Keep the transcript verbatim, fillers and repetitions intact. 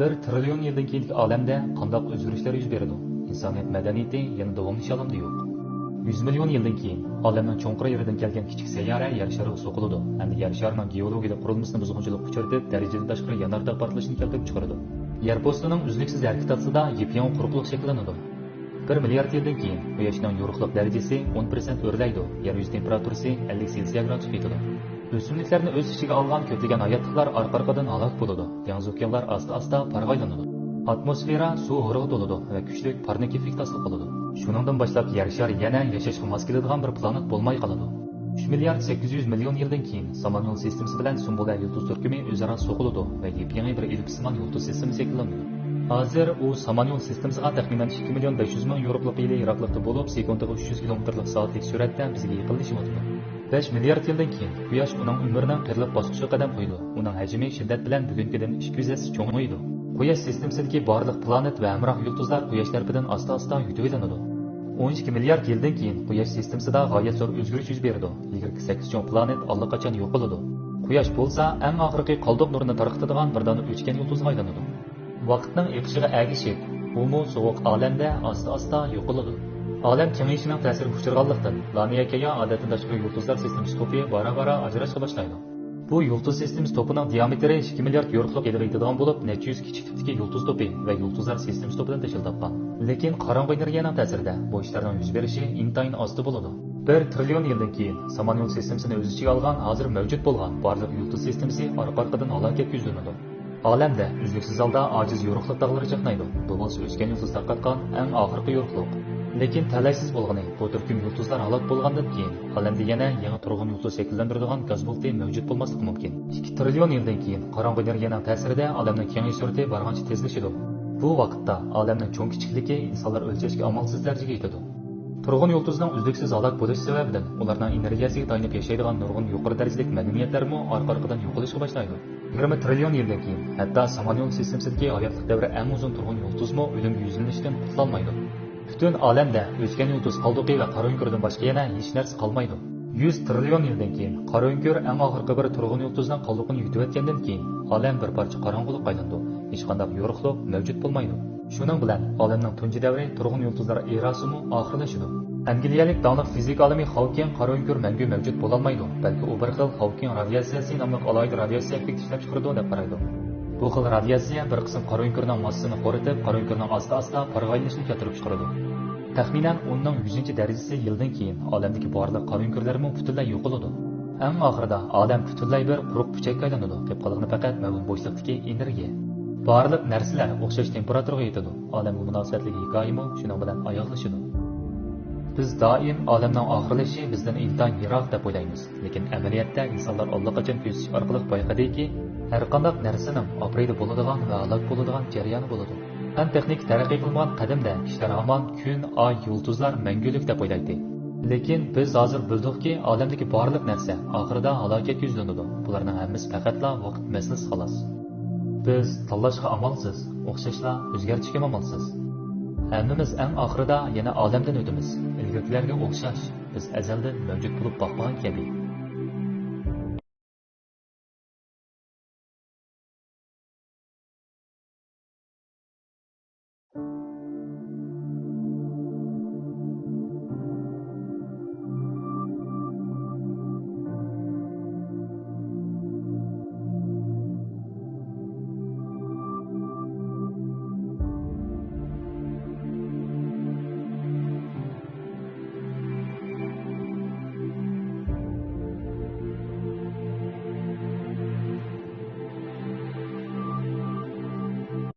بىر تىرىليون يىلدىن كېيىنكى ئالەمدە قانداق ئۆزگىرىشلەر يۈز بېرىدۇ؟ ئىنسانىيەت مەدەنىيىتى يەنە داۋاملىشالامدۇ يوق؟ يۈز مىليون يىلدىن كېيىن ئالەمنىڭ چوڭقۇر يېرىدىن كەلگەن كىچىك سەييارە يەر شارىغا سوقۇلىدۇ ھەمدە يەر شارىنىڭ گېئولوگىيەلىك قۇرۇلمىسىنى بۇزغۇنچىلىققا ئۇچرىتىپ، دەرىجىدىن تاشقىرى يانارتاق پارتلىشىنى كەلتۈرۈپ چىقىرىدۇ. يەر پوستىنىڭ ئۈزلۈكسىز ھەرىكىتى ئاستىدا يېپيېڭى قۇرۇقلۇق شەكىللىنىدۇ. بىر مىليارد يىلدىن كېيىن قۇياشنىڭ يورۇقلۇق دەرىجىسى ئون پىرسەنت ئۆرلەيدۇ، يەر يۈزى تېمپېراتۇرىسى ئەللىك سېلسىيە گرادۇسقا يېتىدۇ. ئۆسۈملۈكلەرنى ئۆز ئىچىگە ئالغان كۆپلىگەن ھاياتلىقلار ئارقا-ئارقىدىن ھالاك بولىدۇ، دېڭىز ئوكيانلار ئاستا-ئاستا پارغا ئايلىنىدۇ. ئاتموسفېرا سۇ ھورىغا تولىدۇ ۋە كۈچلۈك پارنىك ئېففېكتى ھاسىل قىلىدۇ. شۇنىڭدىن باشلاپ يەر شارى يەنە ياشاشقا ماس كېلىدىغان بىر پلانېت بولماي قالىدۇ. ئۈچ مىليارد سەككىز يۈز مىليون يىلدىن كېيىن سامانيول سىستېمىسى بىلەن سۇمبۇلە يۇلتۇز تۈركۈمى ئۆزئارا سوقۇلىدۇ ۋە يېپيېڭى بىر ئېللىپس سىمان يۇلتۇز سىستېمىسى شەكىللىنىدۇ. ھازىر ئۇ سامانيول سىستېمىسىغا تەخمىنەن ئىككى مىليون بەش يۈز مىڭ يورۇقلۇق يىلى يىراقلىقتا بولۇپ، سېكۇنتىغا ئۈچ يۈز كىلومېتىرلىق سائەتلىك سۈرئەتتە بىزگە يېقىنلىشىۋاتىدۇ. بەش مىليارد يىلدىن كېيىن قۇياش ئۇنىڭ ئۆمرىنىڭ قىرىلىپ باسقۇچىغا قەدەم قويىدۇ. ئۇنىڭ ھەجمى شىددەت بىلەن بۈگۈنكىدىن ئىككى يۈز ھەسسە چوڭىيىدۇ. قۇياش سىستېمىسىدىكى بارلىق پلانېت ۋە ھەمراھ يۇلتۇزلار قۇياش تەرىپىدىن ئاستا-ئاستا يۇتۇۋېلىنىدۇ. ئون ئىككى مىليارد يىلدىن كېيىن قۇياش سىستېمىسىدا غايەت زور ئۆزگىرىش يۈز بېرىدۇ. ئىلگىرىكى سەككىز چوڭ پلانېت ئاللىقاچان يوقىلىدۇ. قۇياش بولسا ئەڭ ئاخىرقى قالدۇق نۇرىنى تارقىتىدىغان بىر دانە ئۆچكەن يۇلتۇزغا ئايلىنىدۇ. ۋاقىتنىڭ ئېقىشىغا ئەگىشىپ، ئۇمۇ سوغۇق ئالەمدە ئاستا-ئاستا يوقىلىدۇ. ئالەم كېڭىيىشىنىڭ تەسىرىگە ئۇچرىغانلىقتىن، لانىيەكەيا ئادەتتىن تاشقىرى يۇلتۇزلار سىستېمىسى توپى بارا-بارا ئاجراشقا باشلايدۇ. بۇ يۇلتۇز سىستېمىسى توپىنىڭ دىئامېتىرى ئىككى مىليارد يورۇقلۇق يىلىغا يېتىدىغان بولۇپ، نەچچە يۈز كىچىك تىپتىكى يۇلتۇز توپى ۋە يۇلتۇزلار سىستېمىسى توپىدىن تەشكىل تاپقان. لېكىن قاراڭغۇ ئېنېرگىيەنىڭ تەسىرىدە بۇ ئىشلارنىڭ يۈز بېرىشى ئىنتايىن ئاستا بولىدۇ. بىر تىرىليون يىلدىن كېيىن سامانيول سىستېمىسىنى ئۆز ئىچىگە ئالغان، ھازىر مەۋجۇت بولغان بارلىق يۇلتۇز سىستېمىسى ئارقا-ئارقىدىن ھالاكەتكە يۈزلىنىدۇ. ئالەمدە ئۈزلۈكسىز ھالدا ئاجىز يورۇقلۇق داغلىرى چاقنايدۇ. بۇ بولسا ئۆچكەن يۇلتۇز تارقاتقان ئەڭ ئاخىرقى يورۇقلۇق. لېكىن تەلەيسىز بولغىنى، بۇ تۈركۈم يۇلتۇزلار ھالاك بولغاندىن كېيىن ئالەمدە يەنە يېڭى تۇرغۇن يۇلتۇز شەكىللەندۈرىدىغان گاز بۇلۇتى مەۋجۇت بولماسلىقى مۇمكىن. ئىككى تىرىليون يىلدىن كېيىن قاراڭغۇ ئېنېرگىيەنىڭ تەسىرىدە ئالەمنىڭ كېڭىيىش سۈرئىتى بارغانچە تېزلىشىدۇ. بۇ ۋاقىتتا ئالەمنىڭ چوڭ-كىچىكلىكى ئىنسانلار ئۆلچەشكە ئامالسىز دەرىجىگە يېتىدۇ. تۇرغۇن يۇلتۇزنىڭ ئۈزلۈكسىز ھالاك بولۇشى سەۋەبىدىن ئۇلارنىڭ ئېنېرگىيەسىگە تايىنىپ ياشايدىغان نۇرغۇن يۇقىرى دەرىجىلىك مەدەنىيەتلەرمۇ ئارقا-ئارقىدىن يوقىلىشقا باشلايدۇ. يىگىرمە تىرىليون يىلدىن كېيىن ھەتتا سامانيول سىستېمىسىدىكى ھاياتلىق دەۋرى ئەڭ ئۇزۇن تۇرغۇن يۇلتۇزمۇ ئۆلۈمگە يۈزلىنىشتىن قۇتۇلالمايدۇ. پۈتۈن ئالەمدە ئۆچكەن يۇلتۇز قالدۇقى ۋە قارا ئۆڭكۈردىن باشقا يەنە ھېچ نەرسە قالمايدۇ. يۈز تىرىليون يىلدىن كېيىن قارا ئۆڭكۈر ئەڭ ئاخىرقى بىر تۇرغۇن يۇلتۇزنىڭ قالدۇقىنى يۇتۇۋەتكەندىن كېيىن، ئالەم بىر پارچە قاراڭغۇلۇققا ئايلىنىدۇ. ھېچقانداق يورۇقلۇق مەۋجۇت بولمايدۇ. شۇنىڭ بىلەن ئالەمنىڭ تۇنجى دەۋرى تۇرغۇن يۇلتۇزلار ئېراسىمۇ ئاخىرلىشىدۇ. ئەنگلىيەلىك داڭلىق فىزىكا ئالىمى خاۋكىڭ قارا ئۆڭكۈر مەڭگۈ مەۋجۇت بولالمايدۇ، بەلكى ئۇ بىر خىل خاۋكىڭ رادىياتسىيەسى ناملىق ئالاھىدە رادىياتسىيە ئېففېكتى ئىشلەپ چىقىرىدۇ، دەپ قارايدۇ. بۇ خىل رادىياتسىيە بىر قىسىم قارا ئۆڭكۈرنىڭ ماسسىسىنى قۇرىتىپ، قارا ئۆڭكۈرنىڭ ئاستا-ئاستا پارغا ئايلىنىشىنى كەلتۈرۈپ چىقىرىدۇ. تەخمىنەن ئوننىڭ يۈزىنچى دەرىجىسى يىلدىن كېيىن ئالەمدىكى بارلىق قارا ئۆڭكۈرلەرمۇ پۈتۈنلەي يوقىلىدۇ. ئەڭ ئاخىرىدا ئالەم پۈتۈنلەي بىر قۇرۇق پۈچەككە ئايلىنىدۇ، قېلىپ قالغىنى پەقەت مەۋھۇم بوشلۇقتىكى ئېنېرگىيە. بارلىق نەرسىلەر ئوخشاش تېمپېراتۇرىغا يېتىدۇ. ئالەمگە مۇناسىۋەتلىك ھېكايىمۇ شۇنىڭ بىلەن ئاياغلىشىدۇ. بىز دائىم ئالەمنىڭ ئاخىرلىشىشى بىزدىن ئىنتايىن يىراق دەپ ئويلايمىز، لېكىن ئەمەلىيەتتە ئىنسانلار ئاللىقاچان كۆزىتىش ئارقىلىق بايقىدىكى، ھەرقانداق نەرسىنىڭ ئاپىرىدە بولىدىغان ۋە ھالاك بولىدىغان جەريانى بولىدۇ. پەن تېخنىكا تەرەققىي قىلمىغان قەدىمدە كىشىلەر ھامان كۈن، ئاي، يۇلتۇزلار مەڭگۈلۈك دەپ ئويلايتتى. لېكىن بىز ھازىر بىلدۇقكى، ئالەمدىكى بارلىق نەرسە ئاخىرىدا ھالاكەتكە يۈزلىنىدۇ. بۇلارنىڭ ھەممىسى پەقەتلا ۋاقىت مەسىلىسى، خالاس. بىز تاللاشقا ئامالسىز، ئوخشاشلا ئۆزگەرتىشكىمۇ ئامالسىز. ھەممىمىز ئەڭ ئاخىرىدا يەنە ئالەمدىن ئۆتىمىز. ئىلگىرىكىلەرگە ئوخشاش، بىز ئەزەلدىن مەۋجۇت بولۇپ باقمىغان كەبى.